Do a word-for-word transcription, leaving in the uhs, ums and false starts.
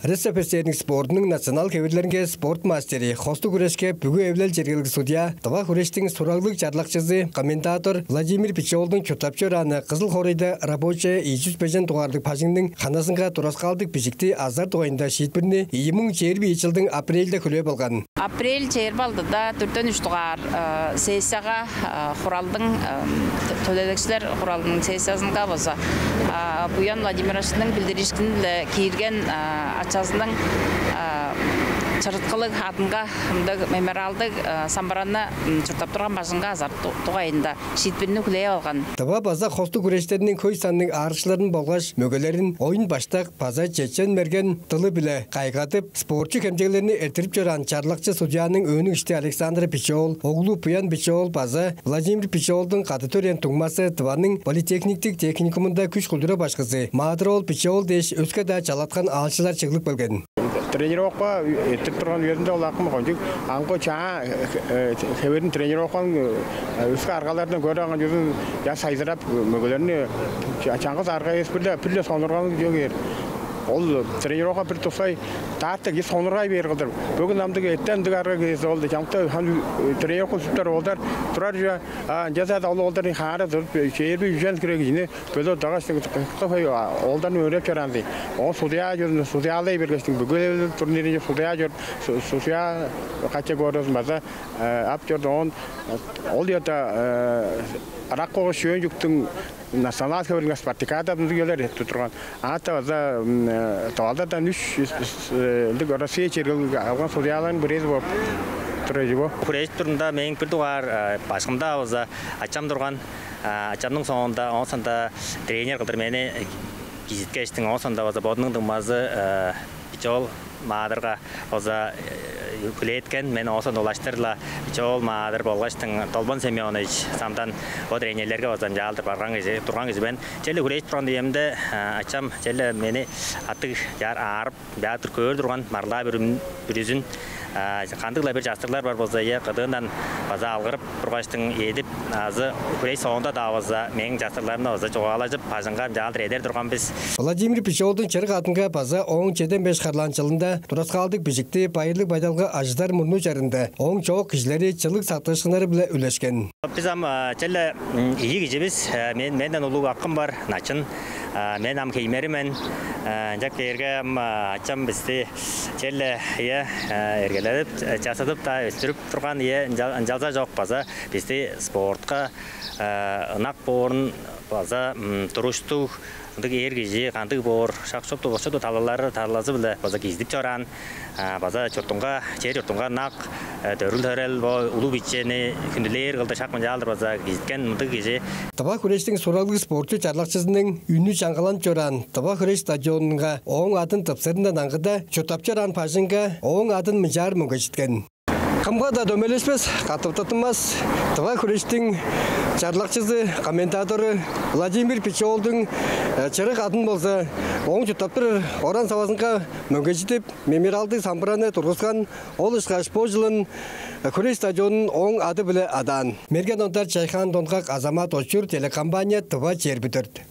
Республиканың спортунуң национал хевирлеринге спорт мастери, хостуг хүрешке бүгү эвилел чергелиг судья, тыва хүрештиң сураглыг чарлакчызы, комментатор Владимир Биче-оолдуң чурттап чорааны Кызыл хоорайда рабочая ийи чүс бежен дугаарлыг бажыңның ханазынга тураскаалдыг бижикти азар дугайында шиитпирни ийи муң чээрби ийи чылдың апрельде хүлээп алган. Апрель чээрби алдыда дөртен үш дугаар сессияга, хуралдың, төлээлекчилер хуралының сессиясынга база Буян Владимировичтиң билдиришкини-биле киирген ачазының чырыткылыг адынга мындыг мемориалдыг самбыраны чурттап турган бажыңга азар дугайында шиитпирни хүлээп алган. Тыва база хостуг хүрештерниң хөй санныг аарыкчыларын болгаш мөгелерин оюн-баштак база чечен-мерген дылы-биле кайгадып, спортчу хемчеглерни эрттирип чораан чарлакчы судьяның өөнүң ишти Александр Биче-оол, оглу Буян Биче-оол база Владимир Биче-оолдуң кады төрээн дуңмазы, Тываның политехниктиг техникумунда күш-культура башкызы Маадыр-оол Биче-оол дээш өске-даа чалаткан аалчылар чыглып келген. Тренировка эрттирип турган үезинде ол акым кончуг аңгы чаа хевирин тренировканың өске аргалардан көрүп алган чүвезин, я сайзырап, мөгелерни чаңгыс арга эвес, бир-ле, бир-ле сонурган чүве кээр. Ол тренировка бир тускай даарта киир сонургай бээр кылдыр. Бөгүн амдыг, эртен ындыг арга кээзи ол чамдыкта тренировка үзүптер оолдар турар чүве. Ынчалза-даа ол оолдар хаара туруп, чээрби үжен хире кижини бөлүп алгаштың, кыска хөй оолдарны өөредип чораан дий. Оон судья чорунда судьялай бергештиң, бүгү турниринче судья чор, судья категориязын база ап чорду. Оон ол үеде ырак болгаш Чөөн-Чүктүң национал хевирлиг спартакиадазы мындыг үелер эртип турган. Аңаа база тывалардан үш ындыг Россия чергелиг алган судьяларның бирээзи болуп турар чүве бо. Хүрежип турумда, мээң бир дугаар башкымда база ачам турган. Ачамның соонда, оон соонда тренер кылдыр мени кижиткештиң, оон соонда база бодунуң дуңмазы Биче-оол Маадырга база хүлээткен. Мен оон соонда улаштыр-ла Биче-оол Маадыр болгаштың Долбан Семенович Самдан, бо тренерлерге база ынчалдыр барган кижи, турган кижи мен. Черле хүрежип турган үемде ачам черле мени аттыг чаар аарып, баатыр көөр турган, маргылдаа бүрүзүн, кандыг-ла бир частырыглар бар болза, ийе, кыдыындан база алгырып тургаштың эдип, азы хүреш соонда-даа болза мээң частырыгларымны база чугаалажып, бажыңга ынчалдыр эдер турган бис. Владимир Биче-оолдуң чырык адынга база ооң чеден беш харлаан чылында тураскаалдыг бижикти байырлыг байдалга ажыдар мурнуу чарында ооң чоок кижилери чылыг сактыышкыннары-биле үлешкен. Бис ам черле ийи кижи бис. Мен, менден улуг акым бар, Начын. Мен ам хеймери мен. Ынчап кээрге ам ачам бисти черле, ийе, эргеледип, чассыдып-даа өстүрүп турган, ийе, ынчалза-даа чок база бисти спортка ынак боорун база туруштуг, ындыг эр кижи кандыг боор, шак шопту бо шопту талалары, талазы-биле база кижизидип чораан, база чуртунга, чер-чуртунга ынак, төрүл-төрел, бо улуг-бичени хүндүлээр кылдыр шак мынчалдыр база кижизиткен мындыг кижи. Тыва хүрештиң сураглыг спортчу чарлакчызының үнү чаңгыланып чораан Тыва хүреш стадионунга ооң адын тыпсырындан аңгыда, чурттап чораан бажыңга ооң адын мынчаар мөңгежиткен. Кымга-даа дөмейлешпес, катаптаттынмас тыва хүрештиң чарлакчызы, комментатору Владимир Биче-оолдуң чырык адын болза ооң чурттап турар оран-савазынга мөңгежидип, мемориалдыг самбыраны тургускан. Ол ышкаш бо чылын хүреш стадионун ооң ады-биле адаан. Мерген Ондар, Чайхаан Донгак, Азамат Очур, телекомпания «Тыва чээрби дөрт».